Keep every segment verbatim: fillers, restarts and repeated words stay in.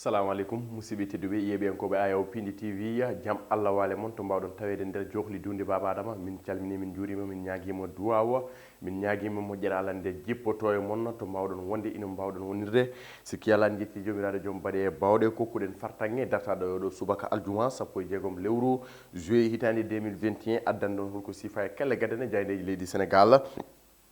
Assalamu aleykum, musidɓe tedduɓe, yeeɓiyankooɓe Ayaw Pindi T V. Jam Allah waale mon to mbaawɗon taweede nder johli duunde Baaba Adama. Min calminii, min njuuriima, min ñaagiima duwaawa, min ñaagiima moƴƴere Allah nde jippotoo e mon to mbaawɗon wonde, ino mbaawɗon wonirde. Sikki alaa, en njetti Joomiraaɗo joom baɗe e baawɗe, kokkuɗen fartaŋŋe dartaaɗo e oɗo subaka aljuma sappo e jeegom lewru juillet hitaande deux mille vingt et un, addan ɗon holko siifa e kelle gadane jaayndeeji leydi Senegaal.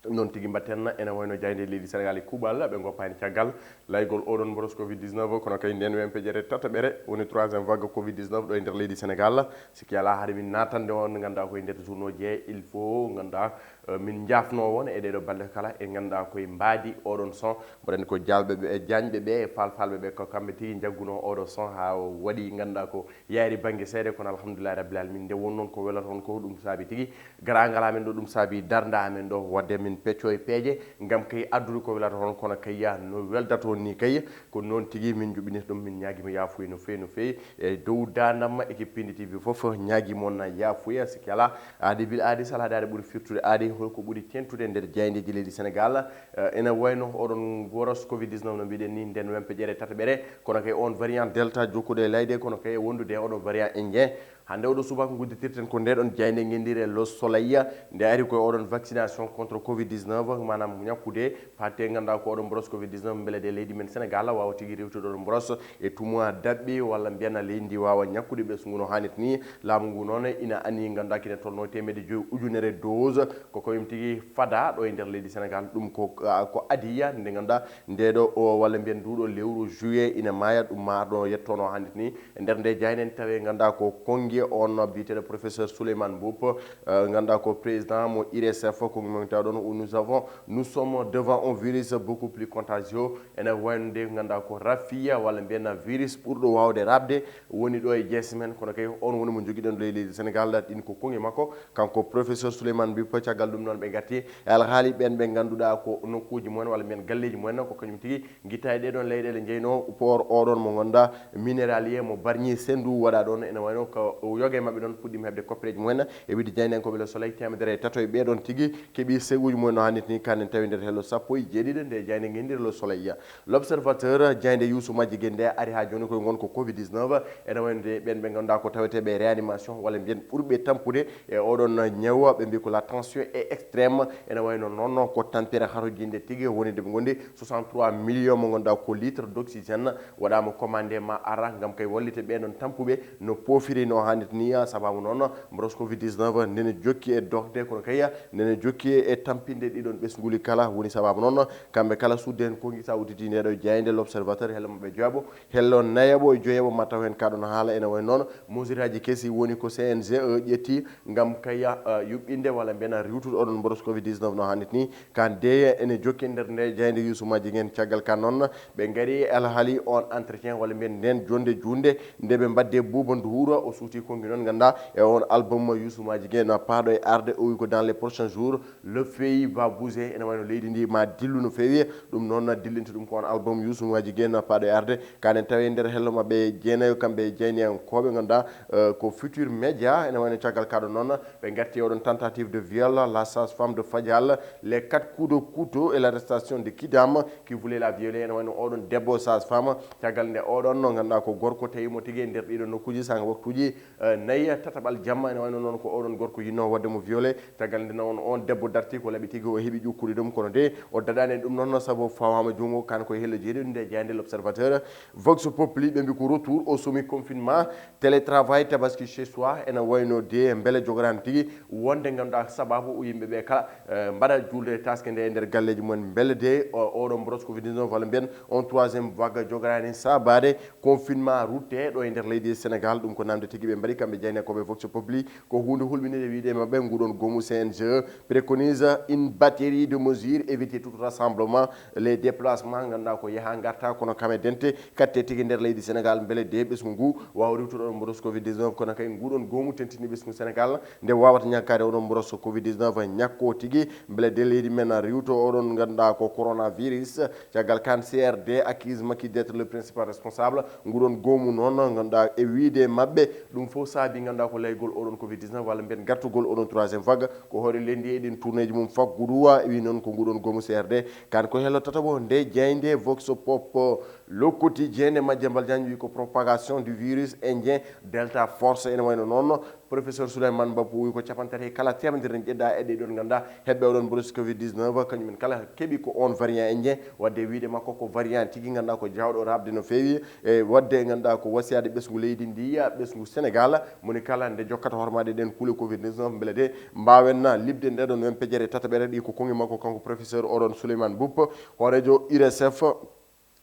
Noon tigi mbatten ena wayno jaaynde leydi Senegaal e kuuɓal, ɓe ngoppaani caggal laygol oɗon mboros covid dix-neuf, kono kay nden wempe ƴere tataɓere woni troisième vague covid dix-neuf ɗo e nder leydi Senegaal. Sikki alaa, haade min naatande on, ngannduɗaa, koye nder journaux ji, il faut, ngannduɗaa, eh, min njaafnoo on e ɗeɗo balɗe kala, e ngannduɗaa koye mbaadi oɗon son, mboɗo anndi ko jaalɓe ɓe, e jaañɓe ɓe, e faalfaalɓe ɓe, ko kamɓe tigi njaggunoo oɗo son haa o waɗi, ngannduɗaa, ko yaari bannge seeɗa, kono alhamdulillahi rabbil alamin, nde won noon ko welata on ko, ɗum saabi tigi garaangal amen ɗo, ɗum saabi darnde amen ɗo, wadde min pecco e peeje ngam kay addude ko welata on, kono kay ya no weldato ni kay, ko noon tigi min njuɓɓinirta ɗum. Min ñaagiima yaafuya no feewi, no feewi, e dow daandam équipe Pindi T V fof, ñaagii mon yaafuya, sikki alaa, aadi bil aadi, salade aadi ɓuri firtude aadi, holko ɓuri tentude nder jaayndeeji leydi Senegaal. Eh, ena wayno oɗon mboros covid dix-neuf no mbiɗen ni, nden wempe ƴere tataɓere, kono kay on variant Delta jokkude e layde, kono kay wondude e oɗo variant Indien. Hannde oɗo subaka ngudditirten ko ndeɗon jaaynde ngenndire Le Soleil, nde ari koye oɗon vaccination contre covid dix-neuf, maanaam ñakkude fate ngannduɗaa ko oɗon mboros covid dix-neuf, mbele de leydi men Senegaal waawa tigi rewtude oɗon mboros e tuma daɓɓi, walla mbiyen leydi ndi waawa ñakkude ɓesngu no haanirta ni. Laamu ngu noon ina anni, ngannduɗaa, kine tolno teemedde joyi ujunere dose, ko kañum tigi fada ɗo e nder leydi Senegaal. Ɗum ko, ah, ko adiya nde ngannduɗaa ndeɗo o, walla mbiyen nduɗo lewru juillet ina maaya, ɗum ma ɗo yettono haanirta ni. E nder nde jaaynde en tawi ngannduɗaa ko konngi on biyeteeɗo professeur Souleymane Mboup, eh, ngannduɗaa ko président mo I R S F, konngi mo tawi ɗon, nous avons, nous sommes devant un virus beaucoup plus contagieux. Ene wayno nde ngannduɗaa ko rafiya walla mbiyen virus ɓurɗo waawde raɓde woni ɗo e jeese men, kono kay on woni mo njogiɗen ɗo e leydi Senegaal, ɗin ko konngi makko, kanko professeur Souleymane Mboup. Caggal ɗum noon ɓe ngarti e alhaali ɓen ɓe ngannduɗaa ko nokkuuji mumen walla mbiyen galleeji mumen, ko kañum tigi ngitta e ɗee ɗoon leyɗeele njeynoo port oɗon mo ngannduɗaa minéralier mo Bargny Sendou waɗa ɗoon. Ene wayno ko yoga e maɓɓe ɗoon puɗɗiima heɓde koppereeji mumen, e wiide jaayndiyankooɓe Le Soleil, teemedere e tato e ɓee ɗoon tigi keɓi seguuji mumen no haanirta ni, kanen tawi nder hello sappo e jeeɗiɗi nde jaaynde ngenndire Le Soleil. L'Observateur, jaaynde Youssou Madjiguène nde ari haa jooni koye ngon ko covid dix-neuf, ene wayno nde ɓen ɓe ngannduɗaa ko taweteeɓe e réanimation walla mbiyen ɓurɓe tampude e oɗon ñaw, ɓe mbi ko la tension est extrême, ene wayno noon ko tampere hatojinde tigi woni nde ɓe ngondi, soixante-trois millions mo ngannduɗaa ko litre d'oxygène waɗaama commandé ma ara ngam kay wallite ɓee ɗoon tampuɓe no poofiri no haanirta ni. Sababu noon mboros covid dix-neuf nene jokki e dogde, kono kay nene jokki e tampinde ɗiɗon ɓesnguuli kala. Woni sababu noon kamɓe kala sudde heen konngi, sa udditi nde ɗo jaaynde L'Observateur, hello maɓɓe joyaɓo, hello nayaɓo e joyaɓo ma taw heen kaɗon haala. Ene wayi noon mesure aji kesi woni ko C N G E ƴetti ngam kay, eh, yuɓɓinde walla mbiyen riwtude oɗon mboros covid dix-neuf no haanirta ni. Kan de ene jokki nder nde jaaynde Youssou Madjiguène. Caggal kan noon ɓe ngari e alhaali on entretien walla mbiyen nden jonnde juutnde nde ɓe mbaɗde Bouba Ndour. O suuti konngi noon ngannduɗaa e on album Youssou Madjiguène paaɗo e arde, o wi ko dans les prochains jours le pays va bouger. Ene wayno leydi ndi ma dillu no feewi, ɗum noon dillinta ɗum ko on album Youssou Madjiguène paaɗo e arde. Kanen tawi e nder hello maɓɓe jeenayo kamɓe jaayndiyankooɓe ngannduɗaa, eh, ko Futur Média. Ene wayno caggal kaɗo noon ɓe ngarti e oɗon tentative de viol, la sage-femme de Fadial, les quatre coups de couteau et l'arrestation de Kidam qui voulait la violer. Ene wayno oɗon debbo sage-femme, caggal nde oɗon no ngannduɗaa ko gorko tawi mo tigi e nder ɗiɗo nokkuuji sanga waktuuji, eh, nayi tataɓal jamma. Ene wayno noon ko oɗon gorko yinno waɗde mo violé, caggal nde noon on debbo darti ko laaɓi tigi o heɓi ƴukkude ɗum, kono de o daɗani ɗum noon sabu fawaama junngo. Kan koye hello jeeɗiɗo nde jaaynde L'Observateur. Vox Populi ɓe mbi ko retour au semi confinement, télétravail, tabaski chez soi. Ene wayno de mbele jogoraani tigi wonde ngannduɗaa sababu o yimɓe ɓe kala, eh, mbaɗa juulde taske nde e nder galleeji mumen, mbele de o, oɗo mboros covid dix-neuf walla mbiyen on troisième vague jogoraani sabaade confinement rutte ɗo e nder leydi Sénégal. Ɗum ko namde tigi ɓe mbaɗi kamɓe jaayndiyankooɓe Vox Populi, ko huunde hulɓininde wiyde maɓɓe nguɗon goomu C N G E préconise une batterie de mesures, éviter tout rassemblement, les déplacements, ngannduɗaa ko yaha ngarta, kono kame dente katte tigi nder leydi Sénégal, mbele de ɓesngu ngu waawa riwtude oɗon mboros covid dix-neuf, kono kay nguɗon goomu tentini ɓesngu Sénégal nde wawata ñakkaade oɗon mboros covid dix-neuf, ñakko tigi mbele de leydi men riwto oɗon ngannduɗaa ko coronavirus. Caggal kan C R D accuse Macky d'être le principal responsable. Nguɗon goomu noon ngannduɗaa e wiyde maɓɓe ɗum fof saabi ngannduɗaa ko laygol oɗon covid dix-neuf walla mbiyen gartugol oɗon troisième vague. Ko hoore leydi eɗen tourneeji mum faggudu wa wi noon ko nguɗon goomu C R D. Kan ko hello tataɓo nde jaaynde Vox Pop Le Quotidien nde Madiambal Diagne wi ko propagation du virus indien Delta Force, ene wayno noon professeur Souleymane Mbapou wi ko capantati e kala temedere en ƴeɗɗa e ɗe ɗon ngannduɗaa heɓɓe oɗon mboros covid dix-neuf, kañumen kala keɓi ko on variant indien, wadde wiide makko ko variant tigi ngannduɗaa ko jawɗo rabde no feewi. E wadde ngannduɗaa ko wasiyaade ɓesngu leydi ndi, ɓesngu Sénégal, moni kala nde jokkata hormaade ɗen kuule covid dix-neuf, mbele de mbaawen libde nde ɗon wempejere tataɓere ɗi ko kongi makko kanko professeur oɗon Souleymane Mboup, hoorejo U R S F.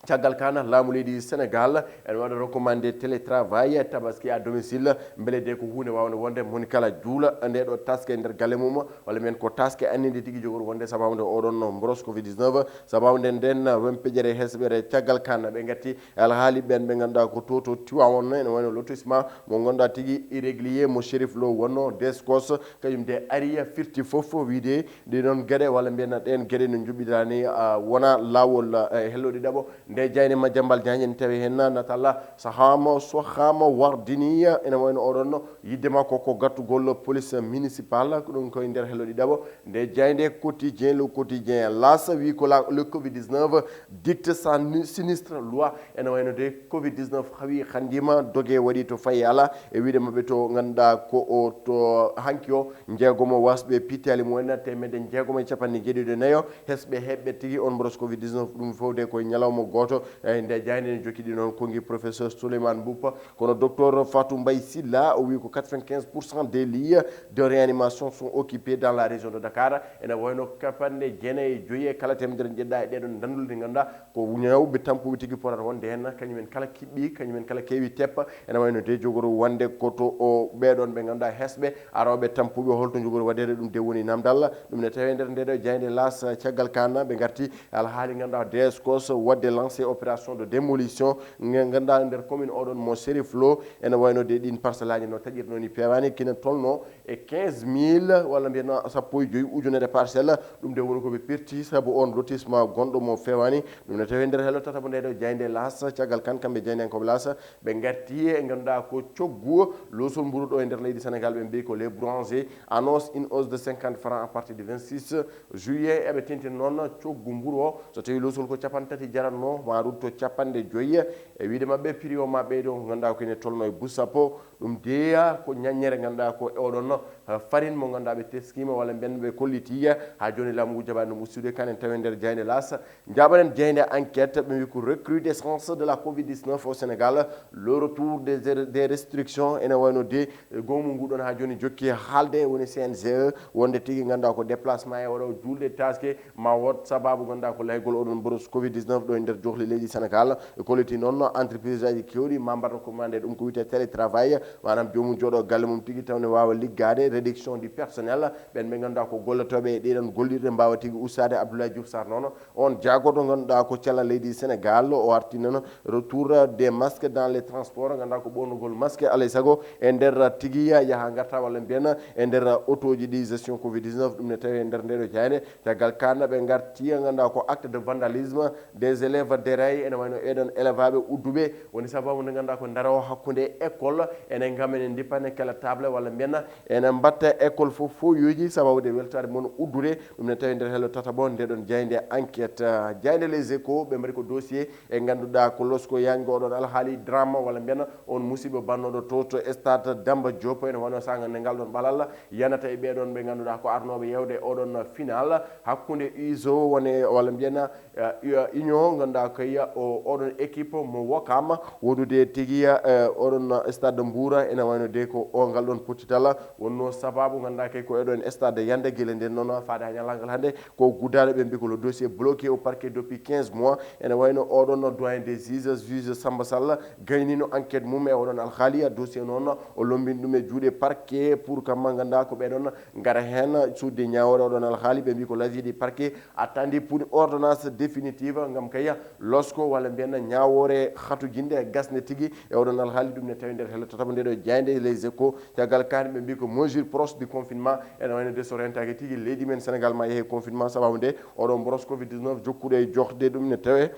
Caggal kana, laamu leydi Sénégal ene waɗa recommandé télétravail, tabaski à domicile, mbele de ko huunde wawnde wonde moni kala juula nde ɗo taske e nder galle mum, walla mbiyen ko taske anninde tigi jogori wonde sababu nde oɗon mboros covid dix-neuf, sababu nde nden wempejere hesɓere. Caggal kana ɓe gatti alhaali ɓen ɓe ngannduɗaa ko to to Tiwawon, ene wayno lotissement mo ngannduɗaa tigi irrégulier mo Chérif Lo wonno, Descos kañum de ari firti fof wiide ɗi noon geɗe walla mbiyen ɗen geɗe no njuɓɓiɗani, ah, wona laawol, ah, e hello ɗiɗaɓo. Nde jayne Madiambal Diagne ene tawi heen natalla sahama sohama wardini ene wayno oɗon yidde makko ko gattugol police municipale, ko ɗum koye nder hello ɗiɗaɓo. Nde jayde quotidien, le quotidien, las wi ko la, le covid dix-neuf dicte sa nu-, sinistre loi, ene wayno de covid dix-neuf hawi handima doge waɗi to fayi ala e wiide maɓɓe to ngannduɗaa ko o to hanki o. Jeegomo wasɓe pittaali mumen, teemedde jeegomo e capanɗe jeeɗiɗi e nayo hesɓe heɓɓe tigi on mboros covid dix-neuf, ɗum fof de koye ñalawma gooto. E nde jayde ne jokkiɗi noon kongi professeur Souleymane Mboup, kono docteur Fatou Mbaye Sylla o wi ko quatre-vingt-quinze pour cent des lits de réanimation sont occupés dans la région de Dakar. Ene wayno capanɗe jeenayi e joyi e kala temedere jeɗɗa e ɗeɗon dandule ɗe ngannduɗaa ko ñawɓe tampuɓe tigi potata wonde heen, kañumen kala kiɓɓi, kañumen kala keewi teppa. Ene wayno de jogoro wonde ko to o ɓeɗon ɓe ngannduɗaa hesɓe arooɓe tampuɓe, holto jogori waɗede ɗum de woni namdal. Ɗum ne tawi nder nde ɗo jayde las. Caggal kana ɓe garti alhaali ngannduɗaa Descos wadde lancé opération de démolition nge ngannduɗaa nder commune oɗon mo Chérif Lo. Ene wayno de ɗin parcelle aji no taƴirno ni pewani kina tolno e quinze mille walla mbiyen sappo e joyi ujunere parcelle. Ɗum de woni ko ɓe perti sabu on lotissement gonɗo mo fewani. Ɗum ne tawi nder hello tataɓo nde ɗo jayde las. Caggal kan kamɓe jaydenkoɓe las ɓe garti e ngannduɗaa ko coggu losol mburu ɗo e nder leydi Sénégal, ɓe mbi ko les boulangers annonce une hausse de cinquante francs à partir du vingt-six juillet. Eɓe tintin noon coggu mburu o, so tawi losol ko capanɗe tati jaratno ma rutto capanɗe joyi. E wiide maɓɓe prix o ma ɓeydo ko ngannduɗaa ko ene tolno e buus sappo. Ɗum deya ko ñaññere ngannduɗaa ko e oɗon, eh, farine mo ngannduɗaa ɓe teskima walla mbiyen ɓe kolliti ha joni laamu ngu jaɓani ɗum ustude. Kanen tawi nder jayde las. Jaɓanen jayde enquête, ɓe mbi ko recrudescence de la covid dix-neuf au Sénégal, le retour des, des restrictions, ene wayno de, eh, goomu ngu ɗon ha joni jokki haalde woni C N G E wonde tigi ngannduɗaa ko déplacement e oɗo julde taske ma wot sababu ngannduɗaa ko laygol oɗon mboros covid dix-neuf ɗo e nder johli leydi Sénégal. E kolliti noon entreprise aji kewɗi ma mbaɗa ko mande ɗum ko wiyte télétravail, maanaam joomum jooɗo galle mum tigi tawne waawa liggaade, réduction du personnel, ɓen ɓe ngannduɗaa ko gollotooɓe e ɗeɗon gollirɗe mbaawa tigi ustaade. Abdoulaye Diouf Sarr noon on jaagoto ngannduɗaa ko cellal leydi Sénégal, o arti noon retour des masques dans les transports, ngannduɗaa ko ɓornugol masque alay sago e nder tigi yaha ngarta walla mbiyen e nder otooji ɗi gestion covid dix-neuf. Ɗum ne tawi e nder ndeɗo jayde. Caggal kana ɓe ngarti ngannduɗaa ko acte de vandalisme des élèves déraillé, ene wayno eɗon élève aɓe udduɓe woni sababu nde ngannduɗaa ko daro hakkunde école ene ngam ene ndippane kala table walla mbiyen ene mbatta école fof foyuji sababu de weltaade mon uddude. Ɗum ne tawi nder hello tataɓo ndeɗon jayde enquête. Jayde les échos ɓe mbaɗi ko dossier e ngannduɗaa ko losko yango oɗon alhaali drame walla mbiyen on musiba bannoɗo to to stade Demba Diop, ene wano saga nde ngal ɗon ɓalal yanata e ɓeɗon ɓe ngannduɗaa ko arnoɓe yewde oɗon final hakkunde uso wone walla mbiyen, eh, union ngannduɗaa koye o oɗon équipe mo Wokam wodude tigi, eh, oɗon stade Mbour. Ene wayno de ko o ngal ɗon pottital wonno sababu ngannduɗaa kay ko eɗon stade yande gila nden noon faade ha ñallangal hannde ko guddaaɗo ɓe mbi ko le dossier bloqué au parquet depuis quinze mois. Ene wayno oɗon doyen des juges, juge Samba Sall gaynino enquête mum e oɗon alhaali. Dossier noon o lombin ɗum e juuɗe parquet pour kamma ngannduɗaa ko ɓeɗon ngara heen sudde ñaawore oɗon alhaali. Ɓe mbi ko l'avis du parquet attendu pour ordonnance définitive ngam kay losko walla mbiyen ñaawore hatujinde gasne tigi e oɗon alhaali. Ɗum ne tawi nder hello tataɓo ndeɗo jayde les échos. Caggal kane ɓe mbi ko mesure proche du confinement, ene wayno de so rentaki tigi leydi men Sénégal ma yeehe confinement sababu nde oɗon mboros covid dix-neuf jokkuɗo e joxde ɗum ne tawe.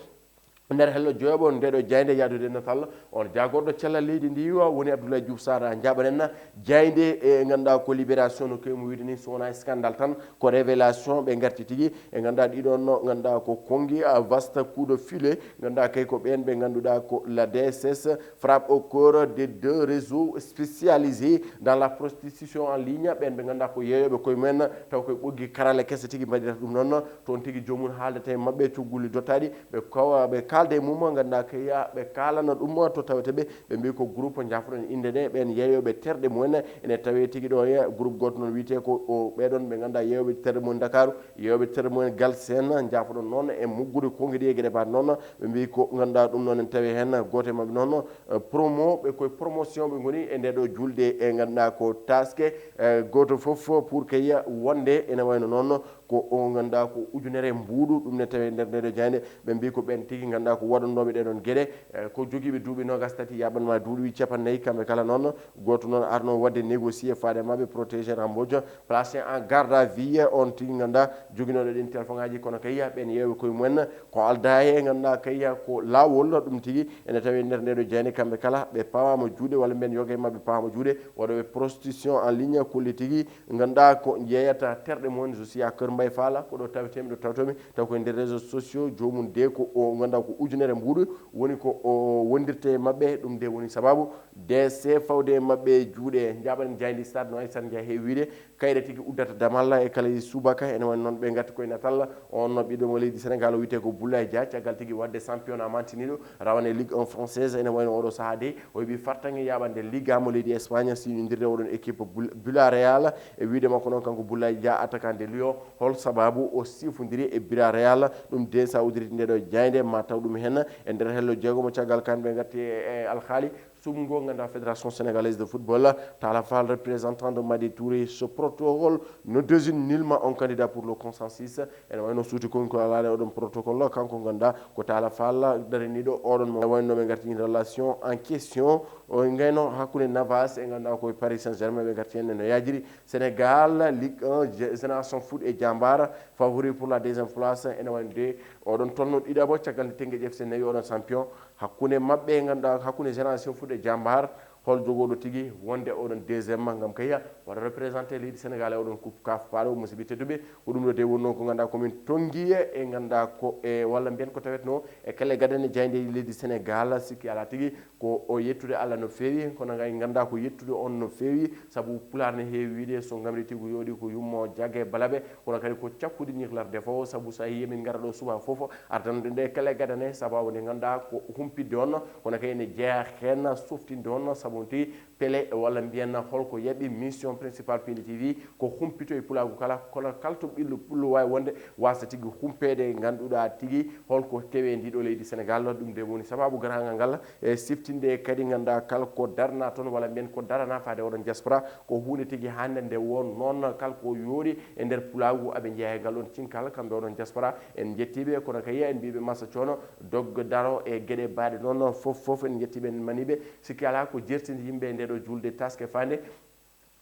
Nder hello joyoɓo ndeɗo jaynde yaadude natal on jagorɗo cellal leydi ndi woni Abdoulaye Diouf Sara, jaɓanen jaynde e ganduɗa ko Libération. No kewmi wiide ni, so wona scandale tan, ko révélation ɓe garti tigi. E ganduɗa ɗiɗon no ganduɗa ko kongi, a, vaste coup de filet, ganduɗa kay ko ɓen ɓe ganduɗa ko la D S S frappe au cœur des deux réseaux spécialisés dans la prostitution en ligne. Ɓen ɓe ganduɗa ko yeeyoɓe koye mumen, taw koye ɓoggi karale kese tigi mbaɗirata ɗum noon. Toon tigi joomum haaldata e maɓɓe cugguli dottaɗi, ɓe kawa, ɓe kaalda e mum, ganduɗa kay ɓe kaalana ɗum to tawete ɓe, ɓe mbi ko groupe, jaafoɗon innde nde, ɓen yeeyoɓe terɗe mumen ene tawe tigi ɗo e groupe gooto noon wiyete ko o, ɓeɗon ɓe ganduɗa yeeyoɓe terɗe mumen Ndakaaru, yeeyoɓe terɗe mumen Galsen, jaafoɗon noon e muggude kongi ɗi e geɗe mbaɗe noon. Ɓe mbi ko ganduɗa ɗum noon ene tawe heen gooto e maɓɓe noon, eh, promo, ɓe koye promotion ɓe ngoni e nde ɗo julde e ganduɗa ko taske, eh, gooto fof pour que yiya wonde ene wayno noon ko o ganduɗa ko ujunere mbuuɗu, ɗum ne tawe nder nde ɗo jaynde. Ɓe mbi ko ɓen tigi ganduɗa ko waɗannoɓe ɗeɗon geɗe, eh, ko jogiiɓe duuɓi nogas tati yaɓanma duuɓi capannayyi, kamɓe kala noon. Gooto noon arno waɗde négocier faade maɓɓe, protégé Rambodge, placé en garde à vue, on tigi ganduɗa joginoɗo ɗin téléphone aji, kono kay ɓen yeewe koye mumen ko alda e ganduɗa kay ko laawol. Ɗum tigi ene tawi nder nde ɗo jaynde, kamɓe kala ɓe pawama juuɗe, walla mbiyen yoga e maɓɓe pawama juuɗe, waɗoɓe prostitution en ligne, kolli tigi ganduɗa ko jeeyata terɗe mumen. Je suis à Kër Mbaye Fall, ko ɗo tawetemi, ɗo tawtomi taw koye nder réseaux sociaux. Joomum de ko o ganduɗa ko ujunere mbuuɗu woni ko o wondirta e maɓɓe. Ɗum de woni sababu D S C fawde e maɓɓe juuɗe. Jaɓanen jayndi stade no Aysata Ndiaye heewi wiide, kayre tigi uddata damalla e kala subaka. Ene wayno noon ɓe gatti koye natal on ɓiɗɗo mo leydi Sénégal o wiyete ko Boulaye Dia, caggal tigi wadde championnat mantiniɗo rawane Ligue un française. Ene wayno oɗo saaha de o heɓi fartange yaɓande Liga mo leydi Espagne, siñodirde oɗon équipe Bul-, Villarreal. E wiide makko noon kanko Boulaye Dia, attaquant de Lyon, hol sababu o sifodiri e Villarreal? Ɗum de sa uddiriti nde ɗo jaynde ma taw ɗum heen e nder hello jeegomo. Caggal kan ɓe gatti e, e alhaali suɓngo ganduɗa Fédération Sénégalaise de Football, Talla Fall, représentant de Madi Touré, ce protocole ne désigne nullement un candidat pour le consensus. Ene wayno suuti kon ko alaade oɗon protocole, kanko ganduɗa ko Talla Fall daraniɗo oɗon mo wayno ɓe garti relation en question. O gayno hakkunde Navas e ganduɗa ko Paris Saint-Germain ɓe garti heen no yajiri. Sénégal, Ligue un, Gé-, Génération Foot e Jambar, favori pour la deuxième place. Ene wayno de oɗon tolno ɗiɗaɓo caggal nde Teungueth F C nawi oɗon champion. Hakkunde maɓɓe ganduɗa hakkunde Génération Foot e Jambar, hol jogoɗo tigi wonde oɗon deuxième ma gam kay waɗa représenté leydi Sénégal e oɗon coupe CAF paɗo, musidɓe tedduɓe? Ko ɗum ɗo de wonno ko ganduɗa komin tongiye e ganduɗa ko e walla mbiyen ko tawetno e kelle gadane jayde leydi Sénégal. Sikki ala tigi ko o yettude Allah no feewi, kono kay ganduɗa ko yettude on no feewi, saabu pulaar ne heewi wiide so ngamri tigu yooɗi ko yummo jagge balaɓe, kono kadi ko cakkude ñiklorde fof, saabu so a yii min ngara ɗo suba fof ardande nde kelle gadane, sababu nde ganduɗa ko humpitde on, kono kay ene jeeya heen softinde on, saabu tigi pele walla mbiyen holko yaaɓi mission principal Pindi T V ko humpito e pulaagu kala, kono kala to ɓillo pullo wawi wonde wasa tigi humpeede, ganduɗa tigi holko kewe ndi ɗo leydi Sénégal. Ɗum de woni sababu garagal ngal e siftinde kadi ganduɗa kala ko darna toon walla mbiyen ko darana faade oɗon diaspora, ko hunde tigi hande nde won noon kala ko yooɗi e nder pulaagu aɓe jeeya e ngal ɗon cinkal kamɓe oɗon diaspora. En jettiɓe kono kay en mbiɓe massa coono doggo daro e geɗe baɗe noon fof fof. En jettiɓe en maniɓe, sikki ala ko jertini yimɓe e nde ɗo julde taske fande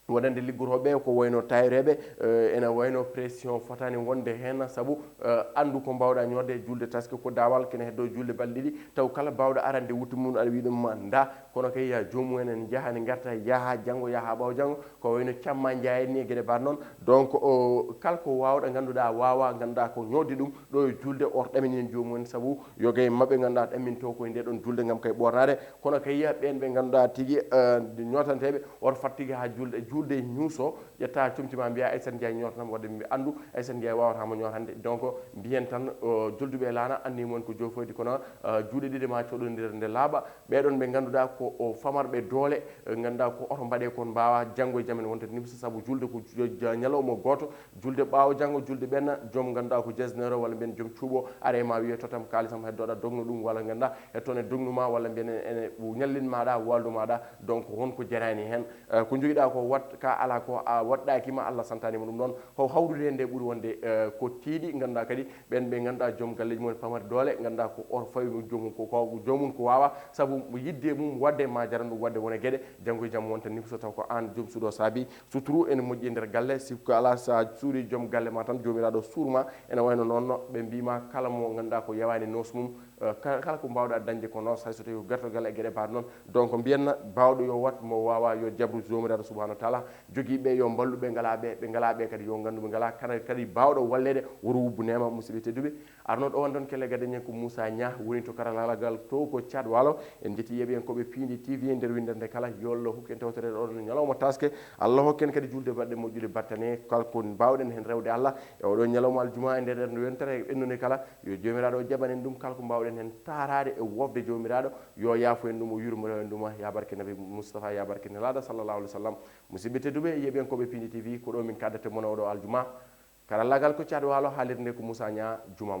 wonande liggotooɓe ko wayno tawireɓe, eh, ene wayno pression fotani wonde heen, sabu, eh, anndu ko mbawɗa ñoodde e julde taske ko daawal kene heddo julde balɗe ɗiɗi, taw kala bawɗo arande wutte mum aɗa wiya ɗum nda, kono kay ya joomum en, en njaha ne ngarta, yaha janngo, yaha ɓaw janngo, ko wayno camma njaha en ni e geɗe mbaɗ noon. Donc, o, kala ko wawɗa ngannduɗa wawa, ngannduɗa ko ñoodde ɗum ɗo e julde, or ɗamini en joomum en, sabu yoga e maɓɓe ngannduɗa ɗamminto ko e nde ɗon julde ngam kay ɓornade. Kono kay yiya ɓen ɓe ngannduɗa tigi, eh, ñootanteɓe, oto fat tigi ha julde, julde ñuuso, ƴetta comci ma mbiya Aysata Ndiaye ñootanam, wadde mi anndu Aysata Ndiaye wawata mo ñootande. Donc mbiyen tan, o, julduɓe e laana anni mon ko jofoyde, kono, eh, juuɗe ɗiɗi ma coɗodira nde laaɓa. Ɓeɗon ɓe ngannduɗa ko, o, famarɓe doole, eh, ngannduɗa ko oto mbaɗe kon mbawa janngo e jam en wonta nimsa, sabu julde ko ju-, ja-, ñalawma gooto. Julde ɓaawo janngo, julde ɓenna, joom ngannduɗaa ko jasneero walla mbiyen joom cuuɓo, are ma wiye totam kaalisam heddoɗa dogno ɗum, walla ngannduɗaa hettoon e dognu ma, walla mbiyen ene ñallin maɗa, waldu maɗa. Donc won ko jaraani heen. Eh, ko njogiɗaa ko wat, ka ala ko a waɗɗaaki ma, Allah santaani ma ɗum ɗoon. Ko hawrude heen nde ɓuri wonde, eh, ko tiiɗi, ngannduɗaa kadi ɓeen ɓe ngannduɗaa joom galleeji mum pamari doole, ngannduɗaa ko oto fawi joomum ko, ko joomum ko waawa, sabu mo yidde mum waɗde ma jaran ɗum waɗde wona geɗe, janngo e jam wonta nimso taw ko aan joom suuɗo saabi. Suturu ene moƴƴi e nder galle, sikku alaa so a suuri joom galle ma tan, joomiraaɗo suur ma. Ene wayno noon, ɓe mbiima kala mo ngannduɗaa ko yawaani noos mum, Eh, ka- kala ko mbaawɗa dañde ko noos, hay so tawi ko gertogal e geɗe mbaɗ noon. Donc mbiyanna baawɗo yo wat, mo waawa yo jabru. Joomiraaɗo subhanahu wa taala jogii ɓe yo mballu ɓe ngalaa ɓe, ɓe ngalaa ɓe kadi yo nganndu ɓe ngalaa. Kana kadi baawɗo walleede wuro wubbu neema. Musidɓe tedduɓe, arnooɗo on ɗon kelle gadde ñen ko Moussa Niang woni to karalagal to ko Thiat Walo. En jetti yeeɓiyankooɓe Piindi T V e nder winndande kala, yo Allah hokku en tawtoreede oɗon ñalawma taske. Allah hokku en kadi julde baɗɗe moƴƴude battane, kala ko mbaawɗen heen rewde Allah e oɗo ñalawma aljuma e nder nder yontere ɓennude kala, yo Joomiraaɗo o jaɓan en ɗum. Kala ko mbaawɗen heen taaraade e wofde Joomiraaɗo, yo yaafo en ɗum, o yurmoro en ɗum, ya barke Nabi Mustafa, ya barke Nelaaɗo sallallahu alaihi wasallam. Musidɓe tedduɓe, yeeɓiyankooɓe Piindi T V, ko ɗo min kaddata mon oɗo aljuma. Karallagal ko Thiat Walo, haalirde nde ko Moussa Niang, juma